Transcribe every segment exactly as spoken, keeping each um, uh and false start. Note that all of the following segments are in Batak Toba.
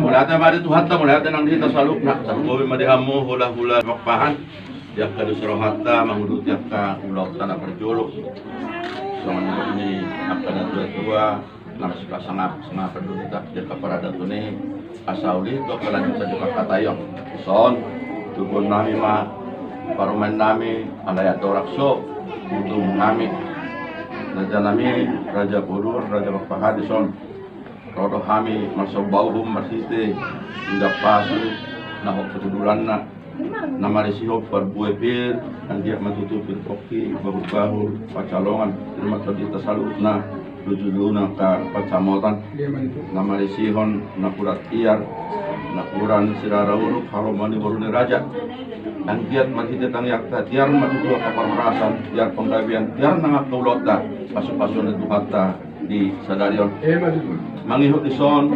Mauliate ma di Tuhanta, mauliate nang di hita saluhutna. Tarlumobi ma di hamu hulahula Pakpahan, di angka dos ni rohanta manguduti angka ulaonta na parjolo. Songon nidok ni angka natuatua, na masipasangap, sangap do hita di angka paradaton i, asa uli tu angka lanjut sadia parhataion. Dison, tubuan nami ma parumaen nami, alai andorang so, tubuan nami, raja nami, Raja Bolon, Raja Pakpahan, dison ro do hami marsomba uhum marhite indahan pasu na hot hatudulanna, na marisihon parbue pir, anggiat ma tutu pir pongki, bahulbahul pansalongan, pir ma tondi hita saluhutna, lujulujuna angka pansamotan, na marisihon napuran tiar, napuran sirara uruk, halomoan ni boru ni raja. Anggiat marhite tangiangta, tiar ma tutu angka parhorasan, tiar panggabean, tiar nang angka ulaonta, pasupasuon ni Tuhanta di sadari on. Mangihut dison,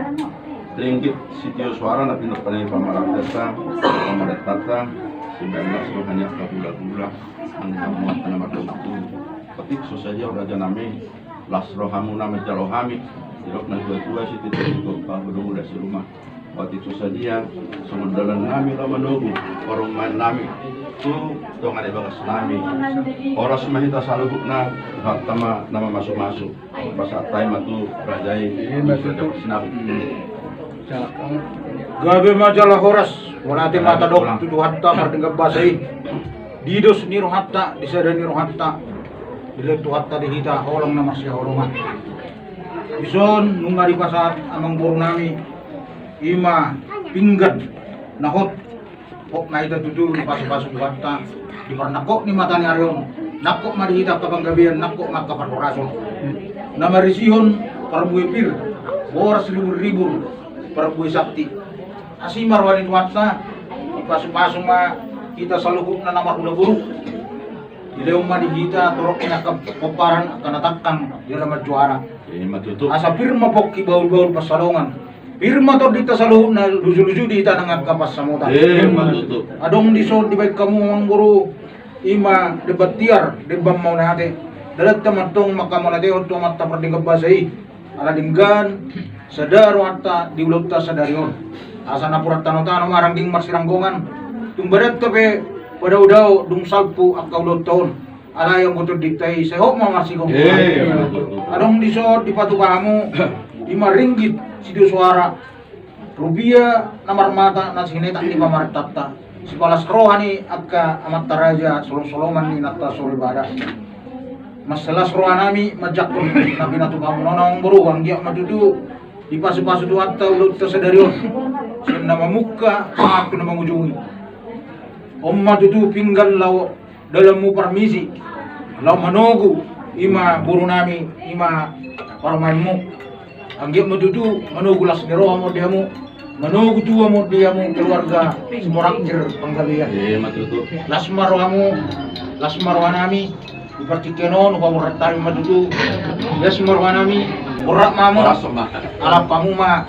ringgit sitio soara na pinarpanai pamarentanta, pamarentanta, sibaen las roha ni angka hulahula, angka muat na mardongan tubu. Otik so sadia, raja nami, las rohamuna manjalo hami, didok natuatua, sititi sitop pahu do mula si rumah. Otik so sadia, songon dalan nami laho manogu parumaen nami tu tonga ni bagas nami. Horas ma hita saluhutna, Tuhanta ma na mamasumasu. Pasahat hami ma tu raja i, raja parsinabung. Gabe ma jala horas, mauliate ma tadok tu Tuhanta pardenggan basa i. Di dos ni rohanta, di sada ni rohanta, dilehon Tuhanta di hita holong na marsihaholongan. Dison nunga dipasahat amangboru nami, i ma pinggan na hot. Hot ma hita tutu dipasupasu Tuhanta di parnangkok ni mata ni ari on. Nangkok ma di hita angka panggabean, nangkok ma angka parhorason, na marisihon parbue pir, boras ribur-ribur, parbue santi. Asi ma roha ni Tuhanta, dipasupasu ma hita saluhutna na marhula boru. Dilehon ma di hita torop ni angka pomparan, angka na tangkang di alaman juara. Ima tutu. Asa pir ma pongki, bahulbahul pansalongan. Pir ma tondinta saluhutna, lujuluju di hita nang angka pansamotan. Ima tutu. Adong dison dibaen hamu amangboru, i ma demban tiar, demban mauliate. Dalanta ma antong manghamauliatehon tu Amanta pardenggan basa i. Ala denggan sada rohanta di ulaonta sadari on. Asa napuran tanotano ma rangging marsiranggongan. Tung badanta pe padaodao dung salpu angka ulaonta on. Alai anggo tondinta i sai hot ma marsigomgoman. Adong dison dipatupa hamu, i ma ringgit sitio soara, rupia na marmata na sinetak ni pamarentanta, sipalas roha ni angka amanta raja, solongsolongan ni inanta soripada. Mansai las roha nami manjangkon na pinatupa hamu on amangboru, anggiat ma tutu dipasupasu Tuhanta ulaonta sadari on, sian na mamungka sahat tu na mangujungi. On ma tutu pinggan laho dalanmu parmisi, laho manogu, i ma boru nami, i ma parumaenmu. Anggiat ma tutu manogu las ni roha ma di hamu, manogu tua ma di hamu keluarga Simorakir Panggabean. Ima tutu. Las ma rohamu, las ma roha nami. Di partingkian on hupaborhat hami ma tutu, las ma roha nami. Borhat ma hamu. Las ma. Alap hamu ma,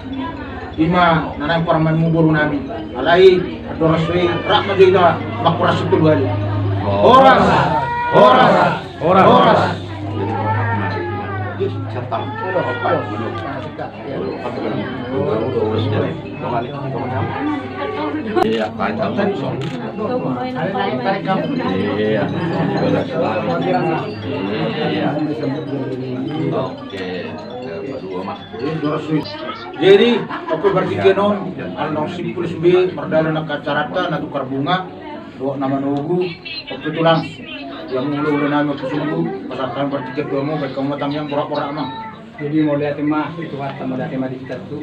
i ma na naeng parumaenmu boru nami. Alai andorang so i, rap ma jo hita mangkorashon tolu hali. Horas. Horas. Horas. Horas. Iya, panjang langsung. Iya, bagas lagi. Iya. Oke, kedua, Mas. Jadi, oke, berarti kenon, ala naung simpul sude, mardalan angka acaranta, na tukar bunga, dohot na manogu, oke, tulang. Ia mulu udah nami, oke, sungguh, pasahat hami berarti kedua mu, baik kamu matang yang borak-borak, Amang. Jadi, mauliate ma, Tuhanta, mauliate ma di hita tu.